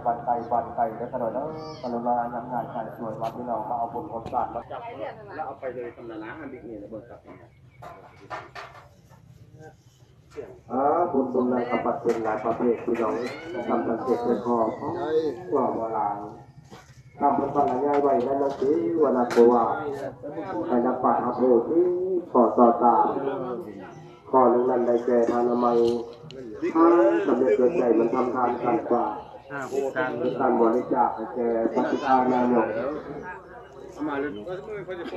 ບ້ານໄກບ້ານໄກເດີ ຂະນ້ອຍເດີ ກະລຸນານຳງານການຊ່ວຍວ່າພີ່ນ້ອງມາເອົາບຸນເອົາສາດມາຈັບ ແລ້ວເອົາໄປເລີຍ ທຳນານາ ບິກນີ້ລະເບິ່ງກັບ ອາ ບຸນບຸນນັ້ນກະປັດເປັນຫຼາຍປະເພດ ພີ່ນ້ອງເອີຍ ທຳທັງເສດແຕ່ພໍ ເວົ້າບໍ່ຫຼາຍ ທຳເພິ່ນບັນລະຍາຍໄວ້ໃນໜັງສືວ່ານັ້ນ ບໍ່ວ່າ ໃຫ້ນັກປາດຮັບຮູ້ທີ່ຂໍ້ຕໍ່ຕາ ຂໍ້ໜຶ່ງນັ້ນໄດ້ແກ່ທານອະໄມ ທານສຳນຶກເກີດໃຈມັນທຳທານການກວ່າ ການບໍລິຈາກໃຫ້ແກ່ປະຕິພານນາຍົກ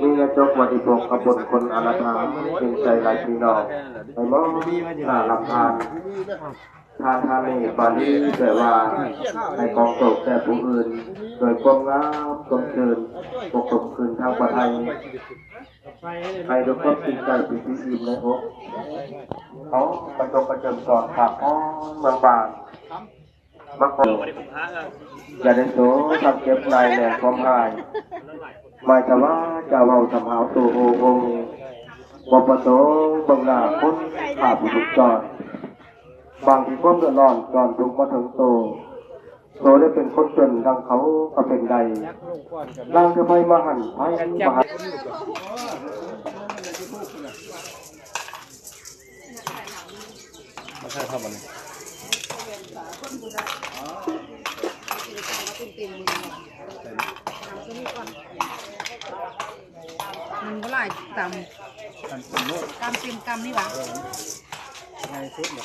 ມີຍາຈົກວັນທີຫົກຂະບົນຄົນອາລາທາ ເປັນໃຈຫຼາຍພີ່ນ້ອງ ໃຫ້ມອບໜ້າຮັບທານ ທານທານີ ບາລີແປວ່າ ໃຫ້ຂອງໂຕແກ່ຜູ້ອື່ນ ໂດຍຄວາມງາມຊົມຊື່ນ ປົກສົມຄືນທາງພະໄທ ໃຫ້ດ້ວຍຄວາມຈິງໃຈທີ່ອີ່ມໃນອົກ ເອົາປະຈົບປະເຈິມສອນ ພາກຜ່ອນເມືອງບານ ມາຂໍ ຢ່າໄດ້ໂສທັງເຈັບນາຍແລງຄວາມຮ້າຍ ໝາຍສະວ່າຈະເວົ້າສຳຫາວໂຕໂອໂອ ບໍ່ປະສົງເບິ່ງໜ້າຄົນຂ້າຜູ້ທຸກຈອນ ບາງທີຄວາມເດືອດຮ້ອນຈອນທຸກມາເຖິງໂຕ ໂຕໄດ້ເປັນຄົນຈົນດັ່ງເຂົາກໍເປັນໄດ້ ລາງເທື່ອໃຜມາຫັ້ນໃຜມາຫັ້ນ. ມາໃສ່ເຂົ້າບັດນີ້ ມັນບໍ່ຫຼາຍຕຳ ຕຳເຕັມກຳນີ້ຫວາ ງ່າຍສຸດເນາະ.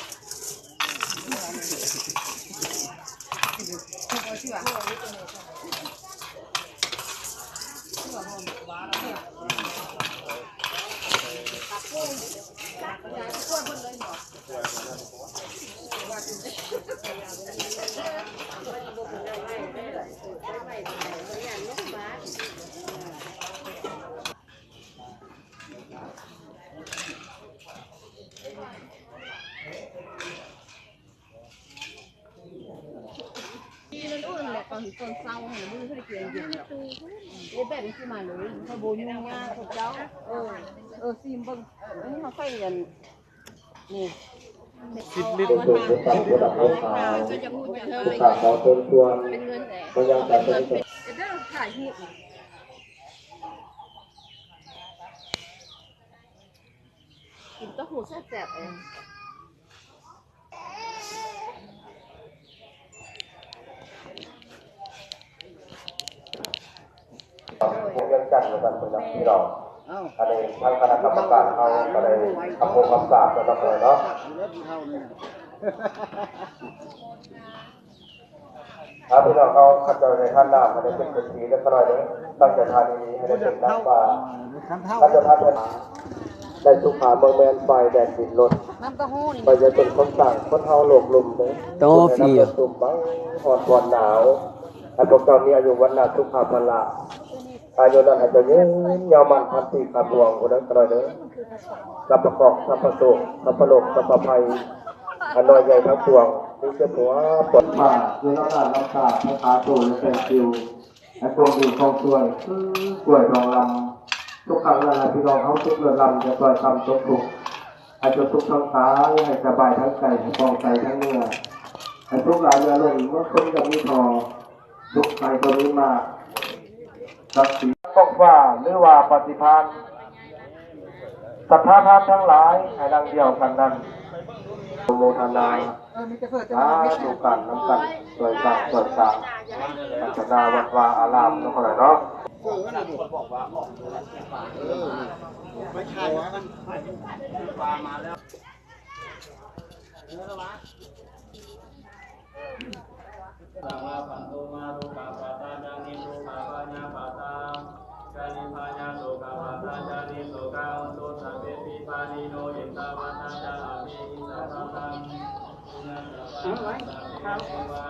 ປີນັ້ນ ໂອ້ ນັ້ນແຫຼະ ຕອນ ຕອນເຊົ້າຫັ້ນນະ ບໍ່ມີໃຜກິນເຢັນດອກ ເຮັດແບບນີ້ຊິມາເລີຍ ເຂົາບໍ່ຫຍຸ້ງຍາກເຂົາເຈົ້າ ເອີ ເອີ ຊີມເບິ່ງ ອັນນີ້ເຮົາໃສ່ອັນ ນີ້ ສິບລິດ ເປັນສູດເປັນຕຳຜູ້ຫຼັກຜູ້ຂາວ ຂ້າຂໍເຊີນຊວນມາຍັງການປະຕິບັດ ເດີ ຖ່າຍຮູບ ກິນເຕົ້າຫູແຊບໆ ເອີ ໂຮງຮຽນຈັນວ່າຊັ້ນ ພີ່ນ້ອງ ອັນນີ້ທາງຄະນະກຳມະການເຮົາກໍໄດ້ຮັບຮູ້ຮັບຊາບແລ້ວເນາະ ເນາະ. ຖ້າພີ່ນ້ອງເຮົາ ເຂົາເຈົ້າໄດ້ທານນ້ຳໃຫ້ໄດ້ເປັນເສດຖີເດີ ຂ້ານ້ອຍເດີ ຕັ້ງໃຈທານດີໆ ໃຫ້ໄດ້ເປັນນາງຟ້າ ເຂົາເຈົ້າທານເພິ່ນ ໄດ້ສຸຂາເມືອງແມ່ນ ໄຟແດນດິນລົດ ໄຟຈະເປັນຄົນສ້າງ ຄົນເຮົາໂລກລຸ່ມເດີ ເຈົ້າເພິ່ນໃຫ້ນຳເພິ່ນຕຸ່ມບັງ ຮ້ອນຜ່ອນໜາວ ໃຫ້ພວກເຈົ້າມີອາຍຸວັນນະສຸຂະພະລະ ອາຍຸນັ້ນໃຫ້ເຈົ້າຍືນຍາວໝັ້ນພັນປີຄຳພວງພຸ້ນເດີ ຂ້ານ້ອຍເດີ. ສັບພະເຄາະ ສັບພະໂສກ ສັບພະໂລກ ສັບພະໄພ ອັນນ້ອຍໃຫຍ່ທັງປວງ ມີແຕ່ຜົວ ປວດ ມາຢູ່ນຳໜ້ານຳຕາ ທັງຂາໂຕ ແລະແປງຜິວ ໃຫ້ຄວາມດີຄວາມຊ່ວຍ ຄືກ້ວຍທອງລຳ ທຸກຄັ້ງນັ້ນໃຫ້ພີ່ນ້ອງເຮົາສຸກເລີດລ້ຳ ຢ່າປ່ອຍຕ່ຳຕົກທຸກ ໃຫ້ເຈົ້າສຸກທັງກາຍ ໃຫ້ສະບາຍທັງໃຈ ໃຫ້ປ່ອງໃສທັງເນື້ອ ໃຫ້ສຸກຫຼາຍຢ່າລົ້ນ ເມື່ອຄົນກໍມີທໍ່ ສຸກໃສກໍມີມາກ ສັກສີ ກ້ອງຟ້າ ຫຼືວ່າປະຕິພານ ສັດທາທ່ານທັງຫຼາຍໃຫ້ດັ່ງດຽວກັນນັ້ນ ອະນຸໂມທະນາ ສາທຸກັນນຳກັນ ຊ່ວຍສ້າງຊ່ວຍສ້າງ ພັດທະນາວັດວາອາລາມເນາະ ເນາະ. ສັງລາພັນໂຕ ມາໂລກາປະຕາ ຈານິໂຕ ກາພະຍາປະຕາ ຈານິພະຍາໂຕ ກາປະຕາ ຈານິໂຕ ກາໂຫຕຸ ສັບເພ ປີ ພານີໂນ ເອຕາວັດ ຕະ ຈະ ອະ ເພ ຫິ ສະ ພະ ລັງ ປຸນ ນະ ສະ ປະ ເທ ວາ